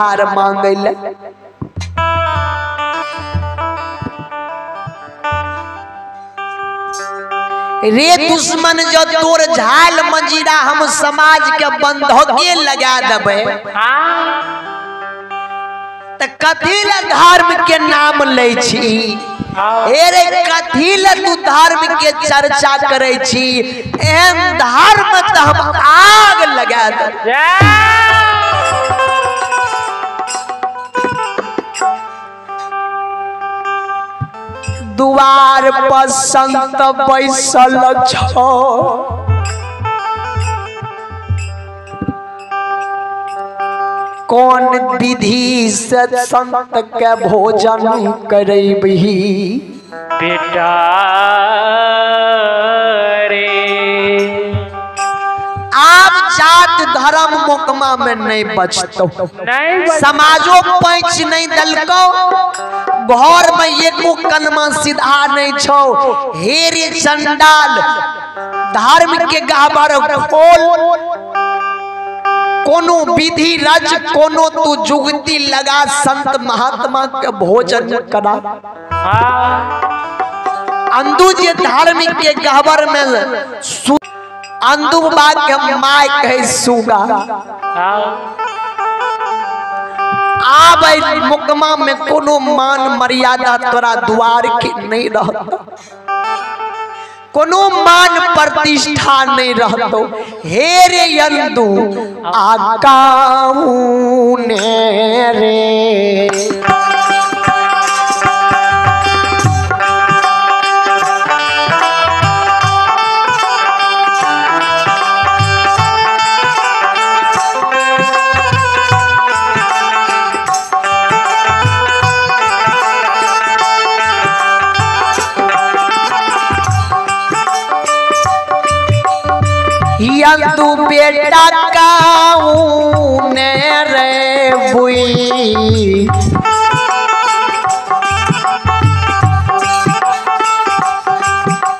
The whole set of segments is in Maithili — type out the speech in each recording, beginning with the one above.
उधार मांगे ले। रे दुश्मन जो तोर झाल मंजीरा हम समाज के बंधके लगा देबै त कथी ले धर्म के नाम लै छी, रे कथी ले तू धर्म के चर्चा करै छी, एहन धर्म त हम आग लगा देबै। दुआर पर संत बैसल छो, कौन विधि से संत के भोजन करबही बेटा रे। आब जात धर्म मोकमा में नहीं बचतो, समाजो पैंच नहीं दलको, घर में एको कनमा सीधा नहीं छो। हेरे चंडाल धर्म के गहबर खोल, कोनो विधि रच, कोनो तू जुगती लगा संत महात्मा के भोजन करा। अंदू जे धर्म के गहबर में अंदू बा के my कहे सुगा, आब मुकमा में कोनो मान मर्यादा तोरा द्वार के नहीं रहतो, कोनो मान प्रतिष्ठा नहीं रहतो। हे रे अंदू आकाऊ ने रे, यंदू बेटा काऊ ने रे बुई,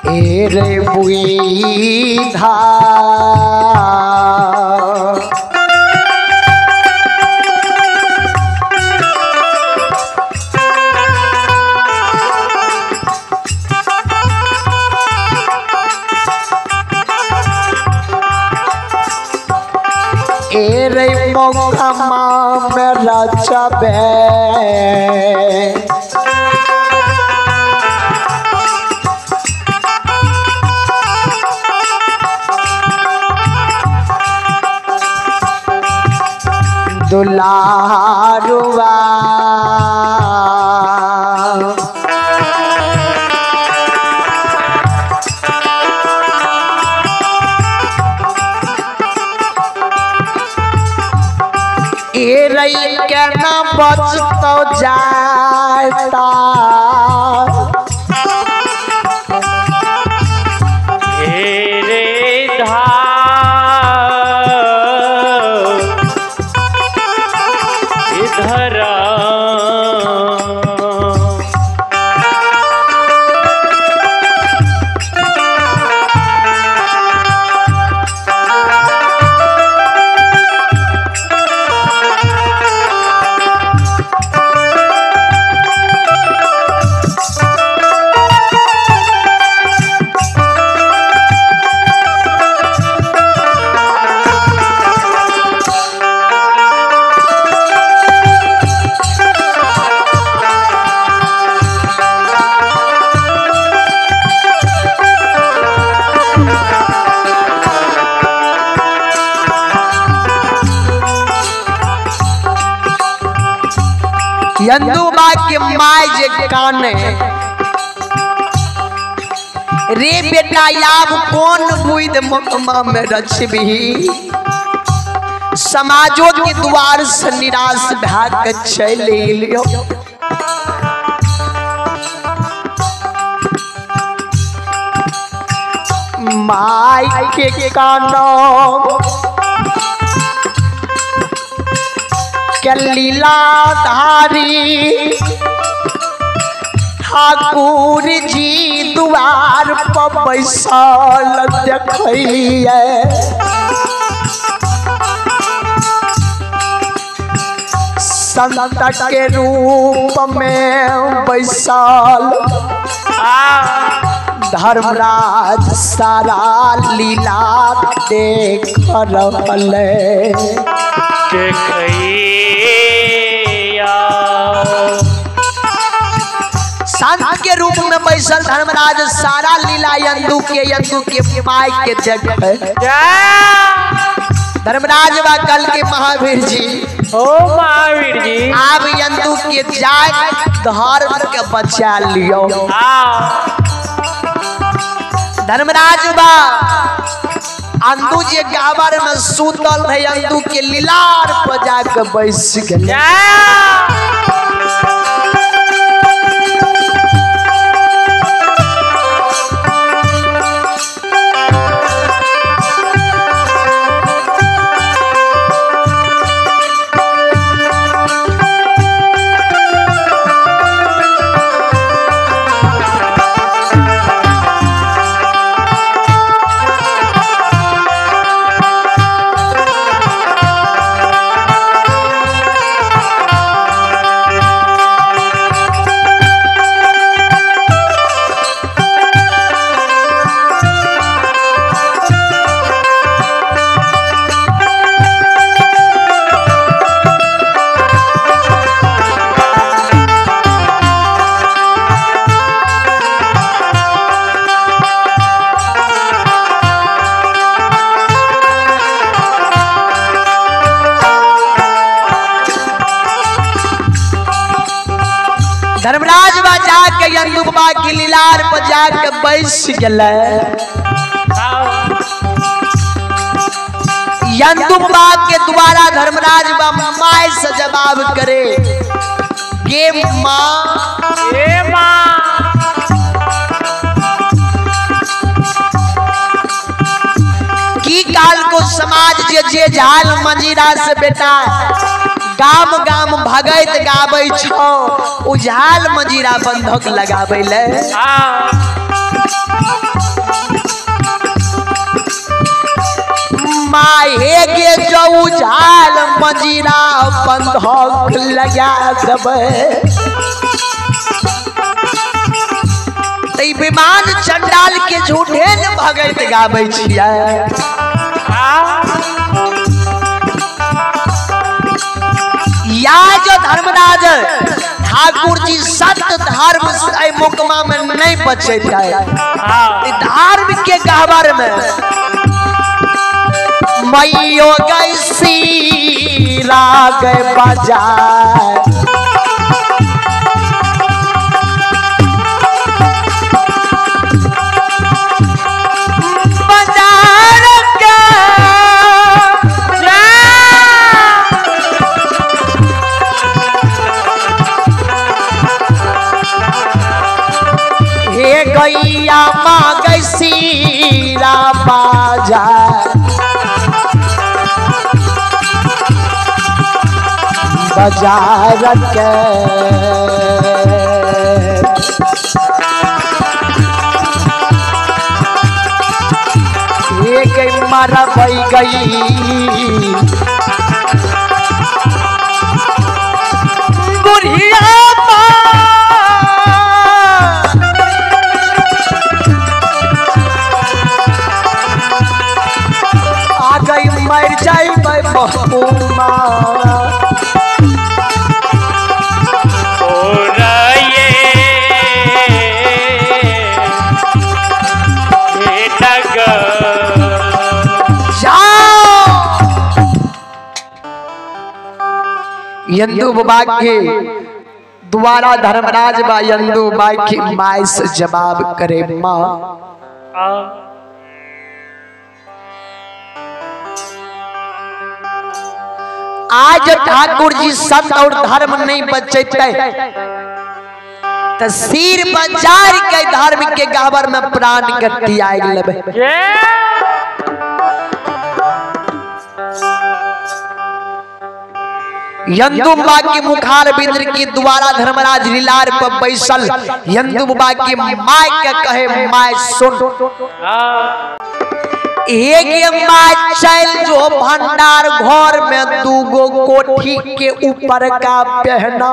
ए रे बुई धा, रे मोकमा में रचबे, दुलारुआ केना बचतो जाता, रे धा इधर यंदूबा के my जे काने रे बेटा आब कौन बुइद मोकमा में रचबी, समाजों के द्वार से निराश भा के चलि एलियो। My के कानो के लीलाधारी ठाकुर जी द्वार पर बैसल देखैये, संत के रूप में बैसल धर्मराज सारा लीला देख रहलै। देखैया संत के रूप में बैसल धर्मराज सारा लीला यंदू के my के देखे। धर्मराज बा कल के महावीर जी, ओ महावीर जी, आप यंदू के जाय धर्म के बचा लियो। धर्मराज बा अंदू जे गावर में सूतल रहे, अंदू के लीलार पर जाके बैस गेल। धर्मराज बा जाके यंदू बाबा के लीलार पर जाके बैस गेलै। यंदू बाबा के द्वारा धर्मराज बा my से जवाब करे, गे माँ, हे माँ, की काल को समाज जे जे झाल मंजीरा से बेटा गाम गाम भगैत गाबै छौ, उझाल मंजीरा बंधक लगाबै ले। माहे गे जो उझाल मंजीरा बंधक लगा देबै तै विमान चंडाल के झूठे न भगैत गाबै छियै। या जो धर्मराज ठाकुर जी सत्य धर्म से मुकमा में नहीं बचता है, धर्म के गहवर में मैयो गई सीरा गए बाजार, बाजार के गैया माँ गई सीरा बाजार, बाजार के एक मरबई गई बुढ़िया मर जाए बहुमा। यंदू बाबा के द्वारा धर्मराज बा यंदू बाबा की my से जवाब करे, माँ आज ठाकुर जी संत और धर्म नहीं बचते तो सिर बाजार के धर्म के गावर में प्राण के त्याग लेबे। यंदू बाबा के मुखार बिंद्र के द्वारा धर्मराज लीलार पर बैसल यंदू बाबा की my के कहे, my सुन, एक माय चल जो भंडार घर में दूगो कोठी के ऊपर का पहना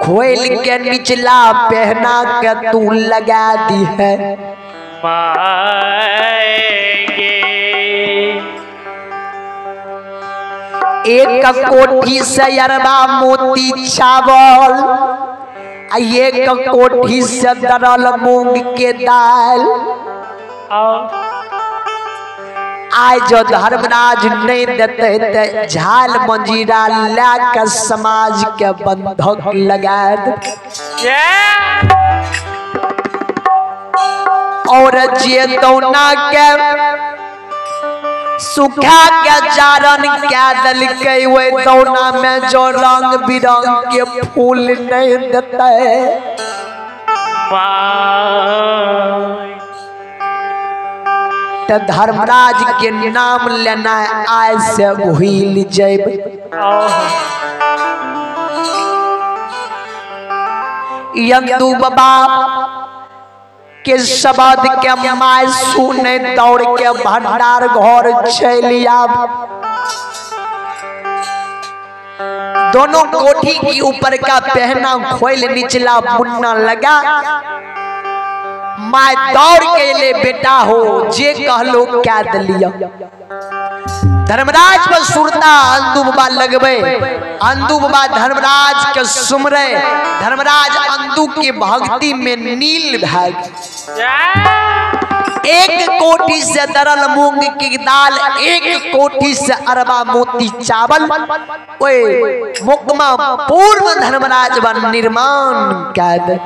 खोल के निचला पहना के तू लगा दी है। एक कोठी से अरबा मोती चावल, एक कोठी से दरल मूंग के दाल। आय जो धर्मराज नहीं देते ते झाल मंजीरा ला के समाज के बंधक लगा दे। और जे दौना के सुखा के जारन क्या दलकै ओहि दौना में जो रंग बिरंग के फूल नहीं देते तो धर्मराज के नाम लेना आय से भूल जैब। यंदू बाबा के शब्द के my सुने दौड़ के भंडार घर चली आब। दोनों कोठी की ऊपर का पहना खोल निचला मुन्ना लगा। My दौड़ के ले बेटा हो जे कहलो क्या दलिया। धर्मराज पर सुरता अंदू बाबा लगबे, अंदू बाबा धर्मराज के सुमरे, धर्मराज अंदू के भक्ति में नील भाग। एक कोठी से दरल मूंग की दाल, एक कोठी से अरबा मोती चावल, ओए मुकमा पूर्व धर्मराज बन निर्माण कर।